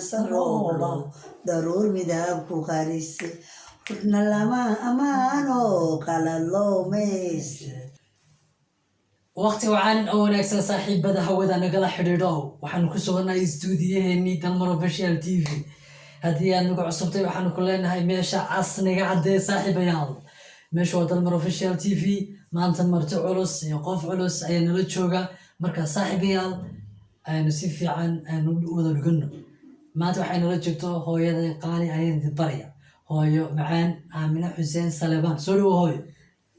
qaansa rooblo daruur midab ku qarisay, rugna lama ammaano qalad loomayse. Waqti wacan oo wanaagsan, saaxiibada hawada nagala xidhiidho. Waxaanu ku sugannahay istuudiyaheenii Dalmar Official TV. Haddii aad nagu cusubtay, waxaanu ku leenahay meesha casniga caddee. Saaxiibayaal, meesha waa Dalmar Official TV. Maanta marti culus iyo qof culus ayaa nala jooga. Marka saaxiibayaal, aynu si fiican aynu wada dhugano. Maanta waxay nala joogto hooyada qaali ayaan idin baraya, hooyo macaan Aamine Xuseen Salebaan. Soo dhawo, hooyo.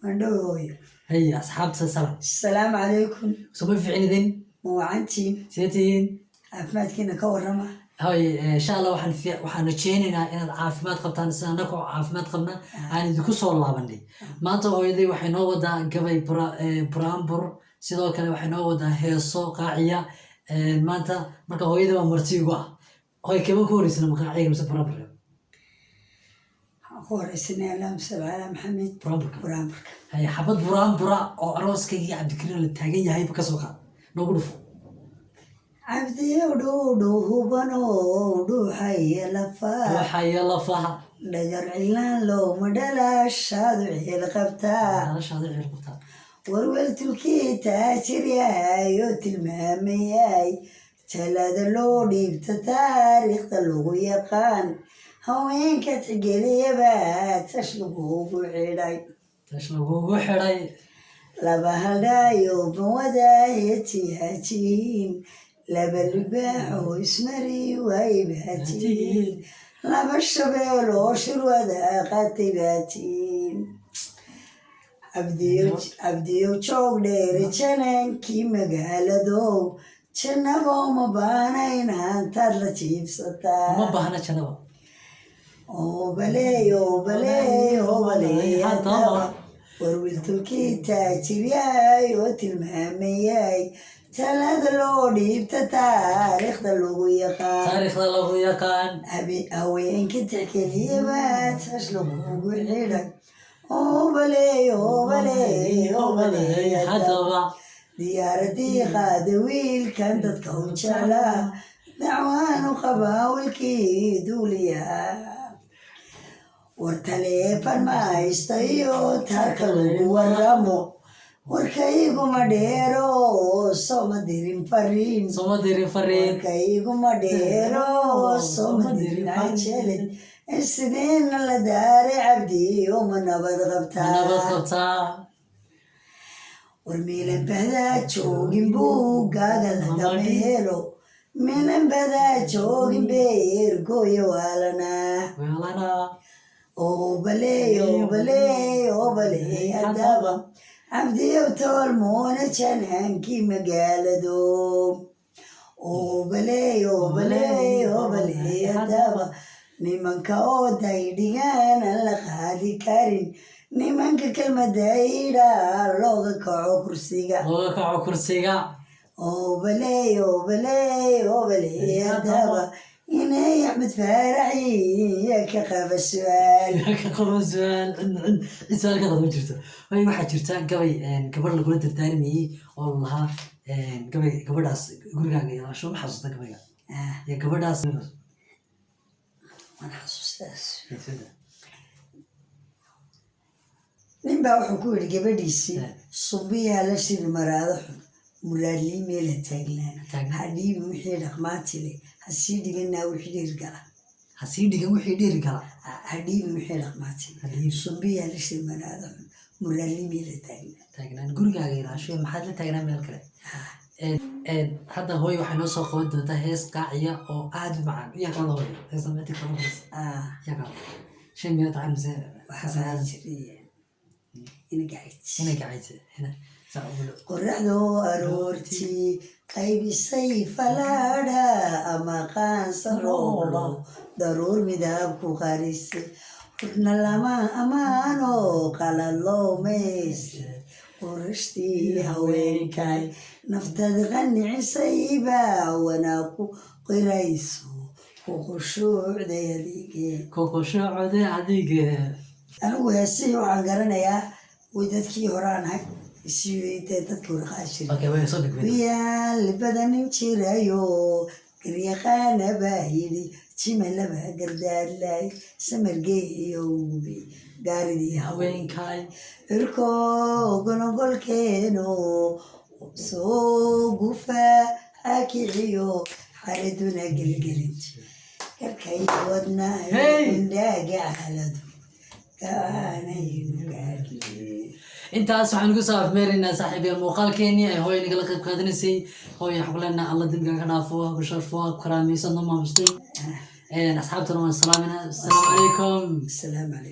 Mandhow, hooyo. Haye, asxaabta salam. Asalaamu calaykum. Suma fiicnidin? Ma wacantiin? See tihiin? Caafimaadkiina ka warrama. Haye, insha Allah waxaan rajeynaynaa inaad caafimaad qabtaan sida annagoo caafimaad qabna aan idinku soo laabanay. Maanta hooyaday waxay noo wadaa gabay buraanbur, sidoo kale waxay noo wadaa heeso qaaciya. Maanta marka hooyadii waa marti igu ah. Hooy, kema ku horeysana, ma qaaciga mise buraanburka? Waxaan ku horeysanay allahuma salli calaa Maxamed. Buraanburka. Buraanburka. Haye, xabad buraanbura oo arooskaygii Cabdikariin la taagan yahayba kasoo qaad, noogu dhufo. Cabdiyow, dhuudhuubanoo dhuuxaya lafaha. Ruuxaya lafaha. Dhagar cilaan looma dhalaashaadu ciil qabtaa. Noloshaada ciil qabtaa. Warwel tulkii taajir yahay oo tilmaamayay, talada loo dhiibta taariikhda lagu yaqaan, haweenka tixgeliyaba tash lagugu xidhay. Tash lagugu xidhay. Laba haldhaayo banwadaayatiyaatihiin, laba libaaxoo ismari waaybaatihiin, laba shabeel oo shirwada qaatay baatihiin. Cabdiyow joog dheere, janankii magaaladow, jannabo ma baahnayn hantaad la jiibsataa. Uma baahna jannaba. Oobaleey, oobaleey, oobaleey, haddaba warwiltulkii taajir yahay oo tilmaamayay, talada loo dhiibta taariikhda lagu yaqaan. Taariikhda lagu yaqaan. Haweenka tixgeliyaba tash lagugu xidhay. Oobaleey, oobaleey, oobaleey, haddaba. Haddaba. Diyaaradii qaada wiilkan dadka u jeclaa, dacwaanu qabaa wiilkii duuliyaa. War taleefan ma haysta iyo taarka lagu waramo, warkayguma dheero, soma dirin fariin. Soma dirin fariin. Warkayguma dheero, soma dirin cajalad. Sideena la daaray, Cabdi, uma nabad qabtaa? Nabad qabtaa. War miilan badaa joogin buuggaaga lagama helo, miilan badaa joogin beergooyo waalanaa. Weelana. Oobaleey, oobaleey, oobaleey, haddaba Cabdiyow toolmoona janaankii magaalado. Oobaleey, oobaleey, oobaleey, haddaba nimanka oo daydhigaan aan la qaadi karin, nimanka kelmadayda looga kaco kursiga. Looga kaco kursiga. Oobaleey, oobaleey, oobaleey, haddaba inay Axmed Faaraxiya ka qaba su-aal. Ka qabo su-aal, cid su-aal ka qaba ma jirto. Way, waxaa jirta gabay gabadh lagula dardaarmayey oo lahaa gabay gabadhaas gurigaaga ilaasho. Ma xasuusta gabayga? Ah, iyo gabadhaas. Waan xasuustaas. Nin baa wuxuu ku yidhi gabadhiisii: "Subiyaa la shiri maraado xun, muraadlii meel ha taagnaan." Taagnaan. Ha dhiibin wixii dhaqmaati leh, ha sii dhiganaa wixii dhiir gala. Ha sii dhigan wixii dhiiri gala. Ha dhiibin wixii dhaqmaati Ha leh. dhiibin. Subiyaa la shiri maraado xun, muraadlii meel ha taagnaan. Taagnaan, gurigaaga ilaasho, maxaad la taagnaa meel kale? Hadda hooyo waxay noo soo qaban doontaa hees qaaciya oo aad u macaan. Yaa qaada, hooyo, heesta meetig qaban karaysa? Ah. Yaa qaada shan miya tacan mise? Waxaa qaadi jiray ina gacid. Inay gacaysa ina saa ugu Qorraxdu aroortii qaybisay falaadha ama qaansa rooblo daruur midab ku qarisay, rugna lama ammaano qalad loomayse, qurashtii haweenkay naftad qanicisayba wanaag ku qirayso, ku khushuucday adige. Kokoshoocode adige. Anigu heesihii waxaan garanayaa way dadkii horaanahay si dee dadkii hore qaadi jiray. Okay, way soo dhig. Wiyaal badanin jirayo. Garyaqaana baa yidhi jimalaba gardaadlay samargeeyowbi gaaridii haweenkaay. Cirko golongolkeeno soo gufaa akiciyo xariduna gelgelin karkay wadnaayo. Hey! Indhaaga caladu gaanaynu gaadhin. Intaas waxaan ku soo afmeeraynaa, saaxiibayaal, muuqaalkeenii ay hooyo nagala qayb qaadanaysay. Hooyo, waxaan ku leenahay Alla dembiga ka dhaafo, ha ku sharfo, ha ku karaameysan, noo maamustay. Asxaabtana waan salaaminaa. Asalaamu calaykum. Asalaamu calaykum.